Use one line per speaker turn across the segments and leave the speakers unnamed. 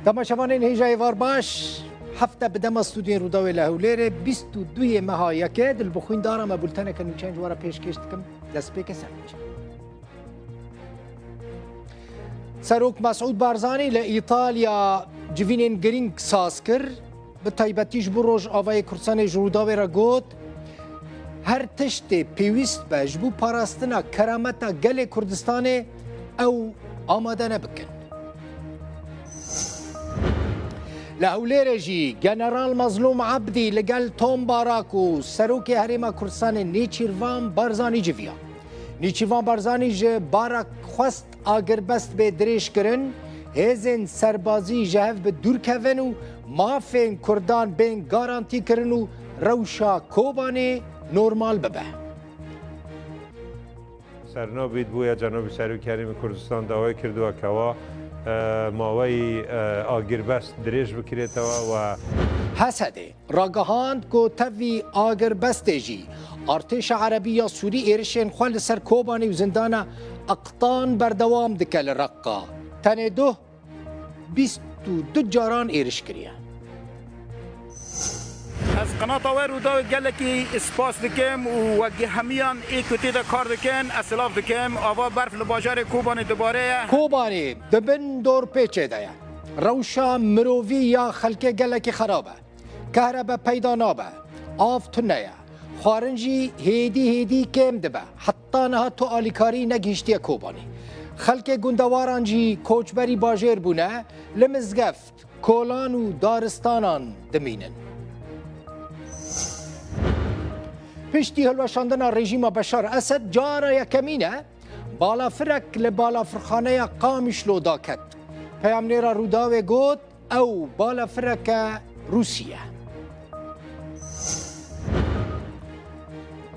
Temaşevanên hêja êvar baş hefte bi dema stûdiyên Rûdawê li Hewlêrê 22 yê meha yekê dilbixwîn dara me bulteneke nûçeyên ji we re pêşkêş dikim destpêke ser nûçe. Serok Mesûd Barzanî li Îtalya civînên girîng saz kir. Bi taybetî ji bo Rojavayê Kurdistanê ji Rûdawê re got, Her tiştê pêwîst be ji bo parastina kerameta gelê Kurdistanê ew amade ne bikin. Li Hewlêrê jî General Mezlûm Ebdî li gel Tom Barak û Serokê Herêma Kurdistanê Nêçîrvan Barzanî civiya. Nêçîrvan Barzanî ji Barak xwest agirbest bê dirêjkirin, hêzên serbazî ji hev bi dûr kevin û mafên Kurdan bên garantîkirin û rewşa Kobanê normal bibe.
Sernabît bûye cenabî Serokê Herêmê Kurdistan daway kirdiwe kewa maweyî agirbest dirêj bikirêtewe we.
Hesedê ragihand ku tevî agirbestê jî artêşa Erebî ya Sûrî êrişên xwe li ser Kobanê û zindana Eqtan berdewam dike li Reqqa tenê duh 22 caran êriş kiriye.
Ez qenata we Rûdawê gelekî spas dikim û wekî hemiyan ê ku tê de kar dikin ez silav dikim. Ava berf li bajarê Kobanê dubare ye.
Kobanê di bin dorpêçê de ye. Rewşa mirovî ya xelkê gelekî xerab e. Kehrebe peyda nabe. Av tune ye. Xwarin jî hêdî hêdî kêm dibe. Heta niha tu alîkarî negihîştiye Kobanê. Xelkê gundewaran jî koçberî bajêr bûne, li mizgeft, kolan û daristanan dimînin. Piştî hilweşandina rejîma Beşar Esed cara yekemîn e balafirek li balafirxaneya Qamişlo daket. Peyamnêra Rûdawê got, Ew balafireke Rûsî ye.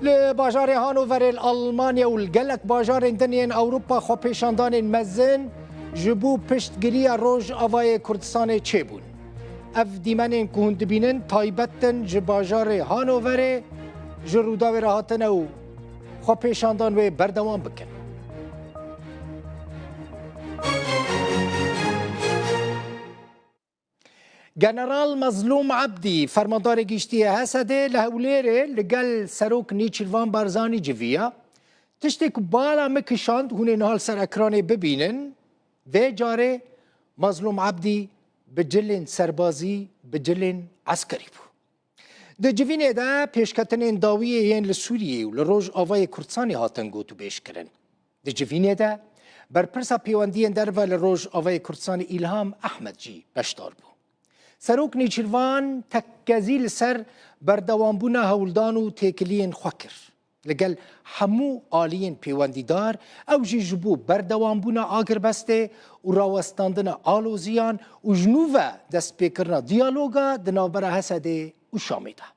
Li bajarê Hanoverê li Almanya û li gelek bajarên din yên Ewropa xwepêşandanên mezin ji bo piştgiriya Rojavayê Kurdistanê çêbûn. Ev dîmenên ku hûn dibînin taybet in ji bajarê Hanoverê ji Rûdawê re hatine û xwepêşandan wê berdewam bikin. General Mezlûm Ebdî, Fermandarê Giştî yê HSD'ê li Hewlêrê li gel Serok Nêçîrvan Barzanî civiya. Tiştê ku bala min kişand hûn ê niha li ser ekranê bibînin, vê carê Mezlûm Ebdî bi cilên serbazî, bi cilên eskerî bû. Di civînê de pêşketinên dawiyê yên li Sûriyeyê û li Rojavayê Kurdistanê hatin gotûbêjkirin. Di civînê de berpirsa pêwendiyên derve li Rojavayê Kurdistanê Îlham Ehmed jî beşdar bû. Serok Nêçîrvan tekezî li ser berdewambûna hewldan û têkiliyên xwe kir. Li gel hemû aliyên pêwendîdar ew jî ji bo berdewambûna agirbestê û rawestandina aloziyan û ji nû ve destpêkirina diyaloga di navbera Hesedê û Şamê de.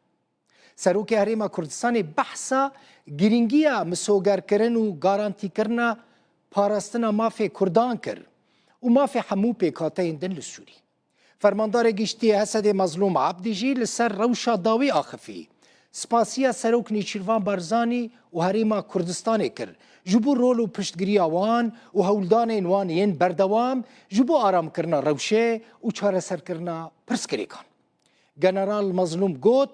Serokê Herêma Kurdistanê behsa girîngiya misogerkirin û garantîkirina parastina mafê Kurdan kir û mafê hemû pêkhateyên din li Sûrî. Fermandarê Giştî yê Hesedê Mezlûm Ebdî jî li ser rewşa dawî axifî. Spasiya Serok Nêçîrvan Barzanî û Herêma Kurdistanê kir ji bo rol û piştgiriya wan û hewldanên wan yên berdewam ji bo aramkirina rewşê û çareserkirina pirsgirêkan. General Mezlûm got,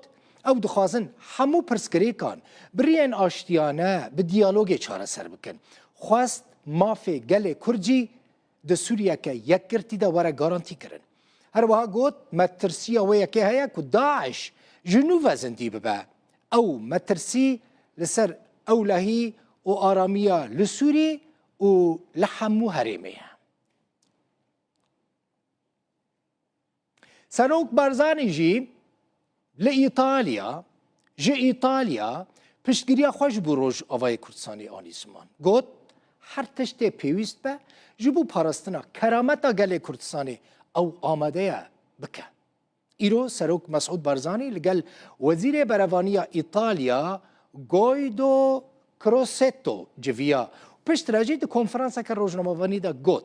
Ew dixwazin hemû pirsgirêkan bi riyên aştiyane, bi diyalogê çareser bikin. Xwest mafê gelê Kurd jî di Sûriyeke yekgirtî de were garantîkirin. Her wiha got, metirsiya wê yekê heye ku DAIŞ ji nû ve zindî bibe. Ew metirsî li ser ewlehî û aramiya li Sûrî û li hemû herêmê ye. Serok Barzanî jî li Îtalya ji Îtalya piştgiriya xwe ji bo Rojavayê Kurdistanê anî ziman. Got, her tiştê pêwîst be ji bo parastina kerameta gelê Kurdistanê ew amade ye bike. Îro Serok Mesûd Barzanî li gel Wezîrê Berevaniya Îtalya Guido Crosetto civiya û piştre jî di konferanseke rojnamevanî de got,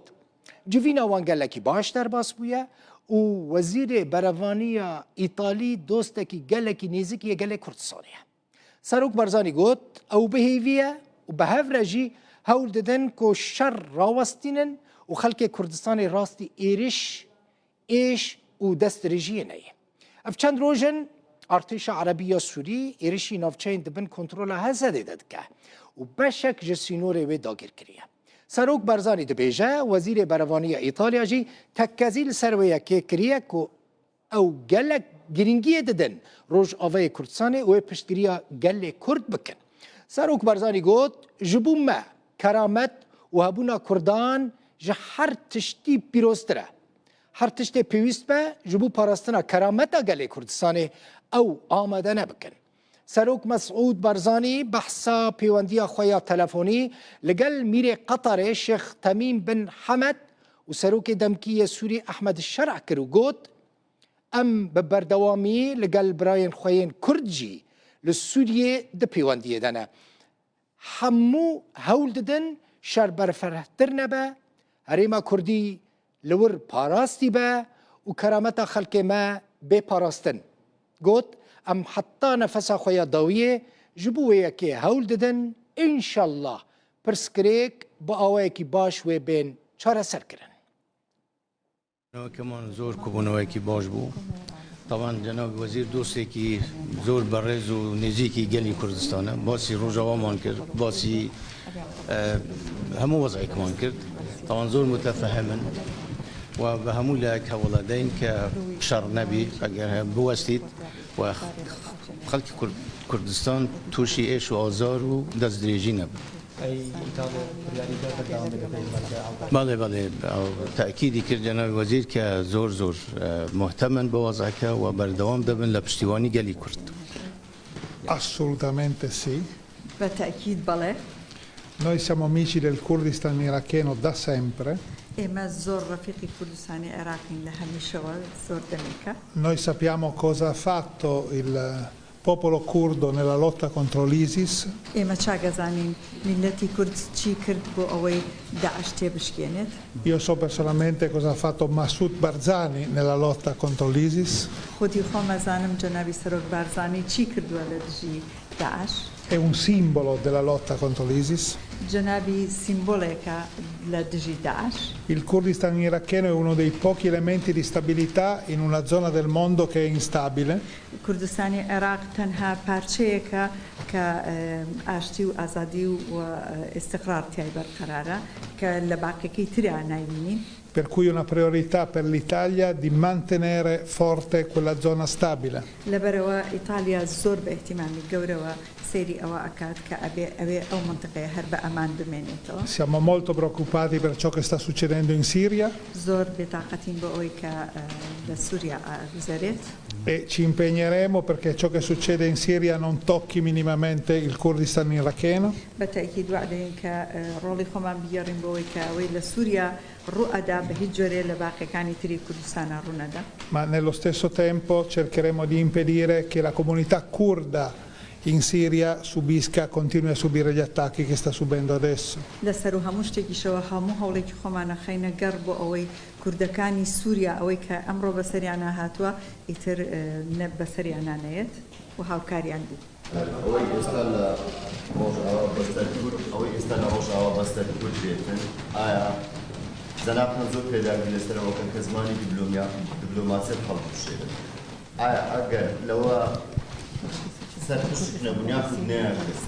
Civîna wan gelekî baş derbas bûye û Wezîrê Berevaniya Îtalî dostekî gelekî nêzik yê gelê Kurdistanê ye. Serok Barzanî got, ew bi hêvî ye û bi hev re jî hewl didin ku şer rawestînin û xelkê Kurdistanê rastî êriş. êş û destdirêjiyê neyê. Ev çend roj in artêşa Erebî ya Sûrî êrişî navçeyên di bin kontrola HSDê de dike û beşek ji sînorê wê dagir kiriye. Serok Barzanî dibêje, Wezîrê Berevaniya Îtalya jî tekkezî li ser wê yekê kiriye ku ew gelek girîngiyê didin Rojavayê Kurdistanê û wê piştgiriya gelê Kurd bikin. Serok Barzanî got, Ji bo me keramet û hebûna Kurdan ji her tiştî pîroztir e. Her tiştê pêwîst be ji bo parastina kerameta gelê Kurdistanê ew amade ne bikin. Serok Mesûd Barzanî behsa pêwendiya xwe ya telefonî li gel Mîrê Qetarê Şêx Temîm bin Hemed û Serokê Demkî yê Sûrî Ehmed Şer'a kir û got, Em bi berdewamî li gel birayên xwe yên Kurd jî li Sûriyê di pêwendiyê de ne. Hemû hewl didin şer berferhtir nebe, herêma Kurdî li wir parastî be û kerameta xelkê me bê parastin. Got, Em heta nefesa xwe ya dawiyê ji bo wê yekê hewl didin, înşellah pirsgirêk bi awayekî baş wê bên çareserkirin.
Keman زۆر کۆبوونەوەیەکی باش بوو. تەبعەن جەنابی وەزیر دۆستێکی زۆر بەڕێز و نزیکی گەلی کوردستانە. باسی ڕۆژاوامان کرد، باسی هەموو وەزعێکمان کرد. تەبعەن زۆر متەفەهمن و بە هەموو لایەک هەوڵەدەین کە شەڕ نەبی، ئەگەر بوەستیت و خەڵکی کوردستان تووشی ئێش و ئازار و دەستدرێژی نەبن. بەڵێ بەڵێ تەئکیدی کرد جەنابی وەزیر کە زۆر زۆر موهتەمن بە وەزعەکە و بەردەوام دەبن لە پشتیوانی گەلی کورد.
Assolutamente sì.
بە تەئکید بەڵێ.
Noi siamo amici del Kurdistan iracheno da sempre.
ئێمە زۆر ڕەفیقی کوردستانی عێراقین لە هەمیشەوە زۆر دەمێکە.
Noi sappiamo cosa ha fatto il popolo curdo nella lotta contro l'ISIS.
ئێمە چاک ئەزانین میللەتی کورد چی کرد بۆ ئەوەی داعش تێبشکێنێت.
Io so personalmente cosa ha fatto Massoud Barzani nella lotta contro l'ISIS.
خودی خۆم ئەزانم جەنابی سەرۆک بارزانی چی کردووە لە دژی داعش.
È un simbolo della lotta contro l'ISIS.
جەنابی سیمبولێکە لە دژی داعش.
Il Kurdistan iracheno è uno dei pochi elementi di stabilità in una zona del mondo che è instabile.
کوردستانی عێراق تەنها پارچەیەکە کە ئاشتی و ئازادی و ئیستقرار تیای بەرقەرارە کە لە باقیەکەی ترا نایبینین.
Per cui è una priorità per l'Italia di mantenere forte quella zona stabile.
لەبەرئەوە ئیتالیا زۆر بە ئیهتیمامی گەورەوە سەیری ئەوە ئەکات کە ئەبێ ئەوێ ئەو مەنتیقەیە هەر بە ئەمان بمێنێتەوە.
Siamo molto preoccupati per ciò che sta succedendo in Siria.
زۆر بێتاقەتین بۆ ئەوەی کە لە سوریا ئەگوزەرێت.
E ci impegneremo perché ciò che succede in Siria non tocchi minimamente il Kurdistan iracheno.
بە تەئکید وەعدەین کە ڕۆڵی خۆمان بگێڕین بۆ ئەوەی کە ئەوەی لە سوریا ڕوو ئەدا بە هیچ جۆرێ لە باقیەکانی تری کوردستانا ڕوو نەدا.
Ma nello stesso tempo cercheremo di impedire che la comunità curda in Siria subisca, continui a subire gli attacchi che sta subendo adesso.
لە سەروو هەموو شتێکیشەوە هەموو هەوڵێکی خۆمان ئەخەینە گەڕ بۆ ئەوەی کوردەکانی سوریا ئەوەی کە ئەمڕۆ بەسەریانا هاتووە ئیتر نە بەسەریانا نەیەت و هاوکاریان بین.
ئەوەی ئێستا لە ڕۆژئاوا بەسەر کورد ئەوەی ئێستا لە ڕۆژئاوا بەسەر کورد دێتن ئایا جەنابتان زۆر پێداگری لەسەر ئەوە کەن کە زمانی دیبلۆمیا دیبلۆماسیەت هەڵبوشێنن ئایا ئەگەر لەوە سەرپشک نەبوون یاخود نەیانگرت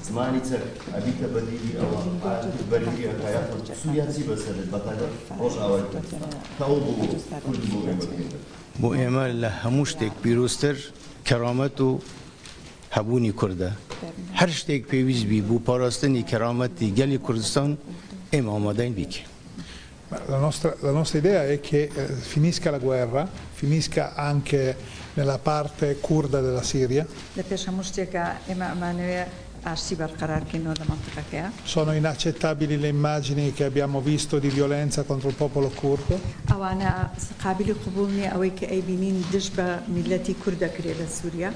زمانی چەک ئەبیتە بەدیلی ئەوە ئایا کورد بەرگری ئەکا یاخود سووریا چی بەسەر دێت بەتایبەت ڕۆژئاوای کوردستان کە ئەو بۆ کورد و بۆ ئێمە گرنگە؟
بۆ ئێمە لە هەموو شتێک پیرۆزتر کەرامەت و هەبوونی کوردە. هەر شتێک پێویست بی بۆ پاراستنی کەرامەتی گەلی کوردستان ئێمە ئامادەین بیکەین.
La nostra, la nostra idea è che finisca la guerra, finisca anche nella parte curda della Siria.
لە پێش هەموو شتێکا ئێمە ئەمانەوێ ئاشتی بەرقەرار کەینەوە لە مەنتیقەکەیا.
Sono inaccettabili le immagini che abbiamo visto di violenza contro il popolo curdo.
ئەوانە قابیلی قبوڵ نییە ئەوەی کە ئەیبینین دژ بە میللەتی کورد دەکرێ لە سوریا.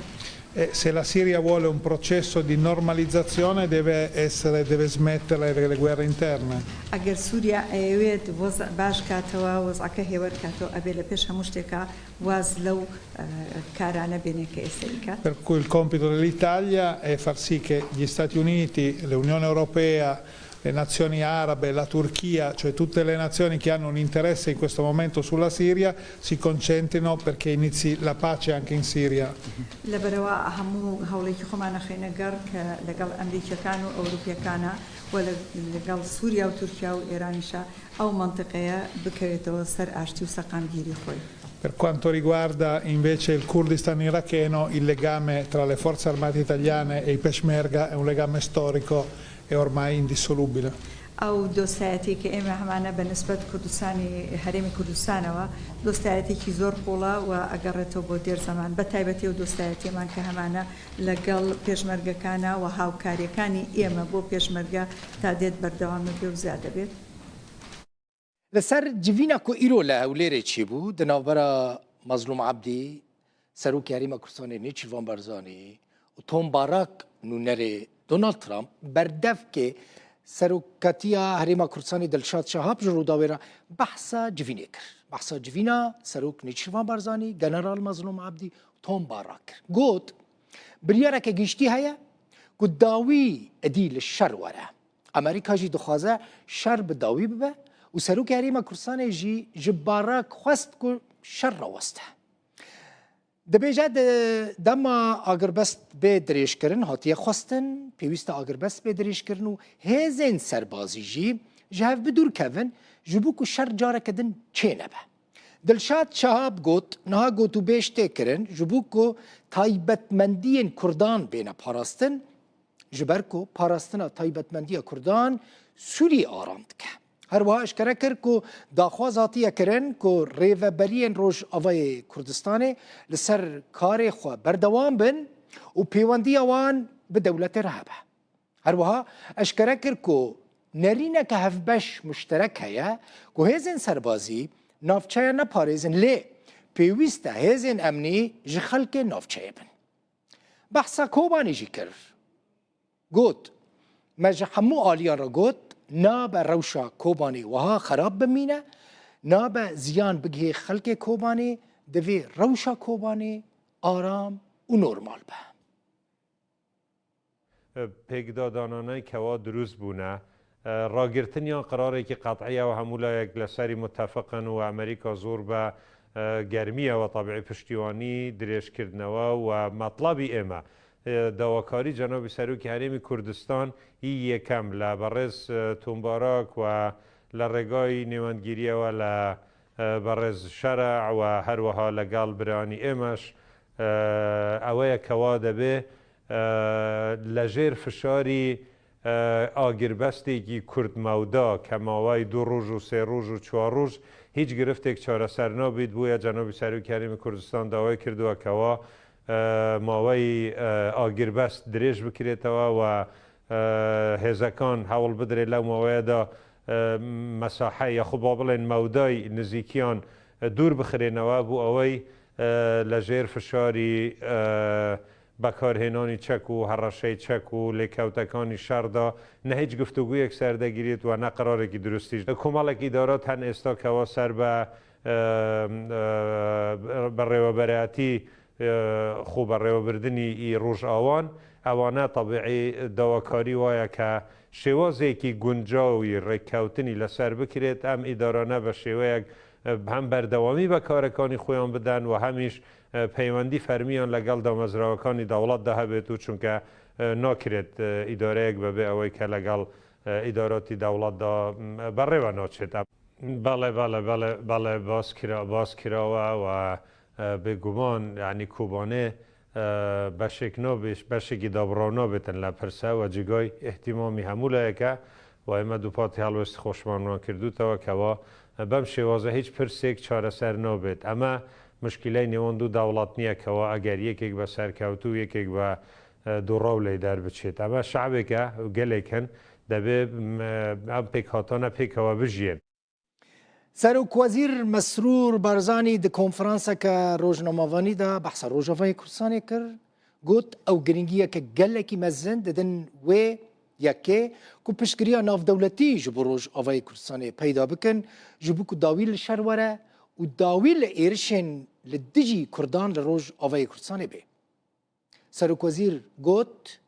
E se la Siria vuole un processo di normalizzazione deve essere, deve smettere le guerre interne.
ئەگەر سوریا ئەیەوێت وەزع باش کاتەوە، وەزعەکە هێوەر کاتەوە، ئەبێ لە پێش هەموو شتێکا واز لەو کارانە بێنێ کە ئێستا ئەیکات.
Per cui il compito dell'Italia è far sì che gli Stati Uniti, l'Unione Europea, le nazioni arabe, la Turchia, cioè tutte le nazioni che hanno un interesse in questo momento sulla Siria, si concentrino perché inizi la pace anche in Siria.
لەبەرئەوە هەموو هەوڵێکی خۆمان ئەخەینە گەڕ کە لەگەڵ ئەمریکیەکان و ئەوروپیەکانا و لەگەڵ سوریا و تورکیا و ئێرانیشا ئەو مەنتیقەیە بکەوێتەوە سەر ئاشتی و سەقامگیری خۆی.
Per quanto riguarda invece il Kurdistan iracheno, il legame tra le forze armate italiane e i Peshmerga è un legame storico e ormai indissolubile.
ئەو دۆستایەتیەی کە ئێمە هەمانە بە نسبەت کوردستانی هەرێمی کوردستانەوە دۆستایەتێکی زۆر قوڵە و ئەگەڕێتەوە بۆ دێر زەمان بە تایبەتی ئەو دۆستایەتیەمان کە هەمانە لە گەڵ پێشمەرگەکانا و هاوکاریەکانی ئێمە بۆ پێشمەرگە تا دێت بەردەوام ئەبێ و زیاد ئەبێت.
Li ser civîna ku îro li Hewlêrê çêbû di navbera Mezlûm Ebdî, Serokê Herêma Kurdistanê Nêçîrvan Barzanî û Tom Barak nûnerê Donald Trump, berdevkê Serokatiya Herêma Kurdistanê Dilşad Şehab ji Rûdawê re behsa civînê kir. Behsa civîna Serok Nêçîrvan Barzanî, General Mezlûm Ebdî û Tom Barak kir. Got, Biryareke giştî heye ku dawî edî li şer were. Amerîka jî dixwaze şer bi dawî bibe û Serokê Herêma Kurdistanê jî ji Barak xwest ku şer raweste. Dibêje di dema agirbest bê dirêjkirin hatiye xwestin, pêwîste agirbest bê dirêjkirin û hêzên serbazî jî ji hev bi dûr kevin ji bo ku şer careke din çênebe. Dilşad Şehab got, Niha gotûbêj tê kirin ji bo ku taybetmendiyên Kurdan bêne parastin, Ji ber ku parastina taybetmendiya Kurdan Sûriyê aram dike. Her wiha eşkere kir ku daxwaz hatiye kirin ku rêveberiyên Rojavayê Kurdistanê li ser karê xwe berdewam bin û pêwendiya wan bi dewletê re hebe. Her wiha eşkere kir ku nerîneke hevbeş muşterek heye ku hêzên serbazî navçeya neparêzin lê pêwîst e hêzên emnî ji xelkê navçeyê bin. Behsa Kobanê jî kir. Got, Me ji hemû aliyan re got, nabe rewşa Kobanê wiha xerab bimîne, nabe ziyan bigihê xelkê Kobanê, divê rewşa Kobanê aram û normal be.
پێکدادانانەی کەوا دروست بوونە ڕاگرتنیان قەرارێکی قەتعیە و هەموو لایەک لەسەری متەفقن و ئەمریکا زۆر بە گەرمیەوە تەبعی پشتیوانی درێژکردنەوە و مەتڵەبی ئێمە داواکاری جەنابی سەرۆکی هەرێمی کوردستان هی یەکەم لە بەڕێز تۆم باراک و لە ڕێگای نێوەندگیریەوە لە بەڕێز شەرع و هەروەها لەگەڵ برانی ئێمەش ئەوەیە کەوا دەبێ لەژێر فشاری ئاگربەستێکی کورت مەودا کە ماوەی دوو ڕۆژ و سێ ڕۆژ و چوار ڕۆژ هیچ گرفتێک چارەسەر نابیت بۆیە جەنابی سەرۆکی هەرێمی کوردستان داوای کردووە کەوا ماوەی ئاگربەست درێژ بکرێتەوە و هێزەکان هەوڵ بدرێت لەو ماوەیەدا مەساحە یاخود با بڵێن مەودای نزیکیان دوور بخرێنەوە بۆ ئەوەی لەژێر فشاری بەکارهێنانی چەک و هەڕەشەی چەک و لێکەوتەکانی شەڕدا نە هیچ گفتوگویەک سەردەگیرێت و نە قەرارێکی دروستیش. کۆمەڵێک ئیدارات هەن ئێستا کەوا سەر بە بەڕێوەبەرایەتی خۆبەڕێوەبردنی ی ڕۆژئاوان، ئەوانە تەبیعی داواکاری وایە کە شێوازێکی گونجاوی ڕێککەوتنی لەسەر بکرێت، ئەم ئیدارانە بە شێوەیەک هەم بەردەوامی بە کارەکانی خۆیان بدەن و هەمیش پەیوەندی فەرمییان لەگەڵ دامەزراوەکانی دەوڵەتدا هەبێت و چونکە ناکرێت ئیدارەیەک بەبێ ئەوەی کە لەگەڵ ئیداراتی دەوڵەتدا بەڕێوە ناچێت. بەڵێ بەڵێ بەڵێ بەڵێ باس کرا باس کراوە و بێگومان یانی کۆبانێ بەشێک نابێت بەشێکی دابڕاو نابێتن لە پرسە و جێگای ئیهتیمامی هەموو لایەکە و ئێمە دووپاتی هەڵوێستی خۆشمانمان کردووتەوە کەوا بەم شێوازە هیچ پرسێک چارەسەر نابێت ئەمە مشکیلەی نێوان دوو دەوڵەت نییە کەوا ئەگەر یەکێک بە سەرکەوتوو یەکێک بە دۆڕاو لێی دەربچێت ئەمە شەعبێکە گەلێکن دەبێ ئەم پێکهاتانە پێکەوە بژیێن.
Serokwezîr Mesrûr Barzanî di konferanseke rojnamevanî de behsa Rojavayê Kurdistanê kir, got ew girîngiyeke gelekî mezin didin wê yekê ku piştgiriya navdewletî ji bo Rojavayê Kurdistanê peyda bikin ji bo ku dawî li şer were û dawî li êrişên li dijî Kurdan li Rojavayê Kurdistanê bê. Serokwezîr got,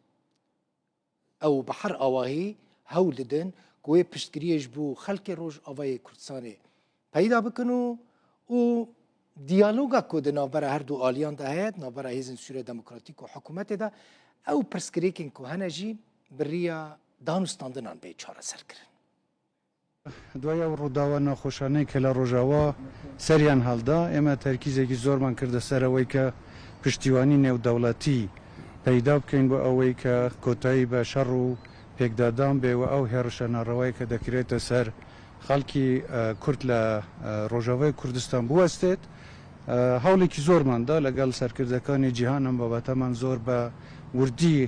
Ew bi her awahî Hewl didin ku wê piştgiriyê ji bo xelkê Rojavayê Kurdistanê peyda bikin û û diyaloga ku di navbera her du aliyan de heye, di navbera Hêzên Sûriya Demokratîk û hikûmetê de ew pirsgirêkên ku hene jî bi riya danûstandinan bê çareserkirin.
دوای ئەو ڕووداوە ناخۆشانەی کە لە ڕۆژاوا سەریان هەڵدا، ئێمە تەرکیزێکی زۆرمان کردە سەر ئەوەی کە پشتیوانی نێودەوڵەتی پەیدا بکەین بۆ ئەوەی کە کۆتایی بە شەڕ و پێکدادان بێ و ئەو هێڕشە ناڕەوای کە دەکرێتە سەر خەڵکی کورد لە ڕۆژاوای کوردستان بوەستێت. هەوڵێکی زۆرمان دا لەگەڵ سەرکردەکانی جیهان ئەم بابەتەمان زۆر بە وردی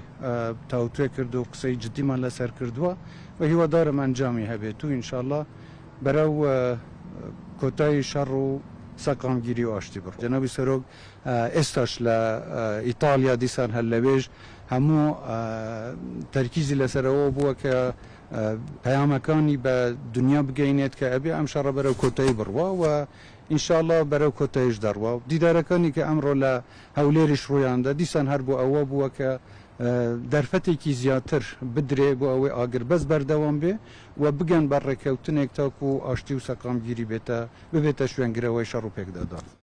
تاوتوێ کرد و قسەی جدیمان لەسەر کردووە و هیوادارم ئەنجامی هەبێت و ئینشاڵڵا بەرەو کۆتایی شەڕ و سەقامگیری و ئاشتی بڕۆین. جەنابی سەرۆک ئێستاش لە ئیتاڵیا دیسان هەر لەوێش هەموو تەرکیزی لەسەر ئەوە بووە کە پەیامەکانی بە دنیا بگەینێت کە ئەبێ ئەم شەڕە بەرەو کۆتایی بڕوا و ان شاء اللە بەرەو کۆتاییش دەڕوا و دیدارەکانی کە ئەمڕۆ لە هەولێریش ڕوویاندا دیسان هەر بۆ ئەوە بووە کە دەرفەتێکی زیاتر بدرێ بۆ ئەوەی ئاگربەست بەردەوام بێ و بگەن بە ڕێککەوتنێک تاکوو ئاشتی و سەقامگیری بێتە ببێتە شوێنگرەوەی شەڕ و پێکدادان.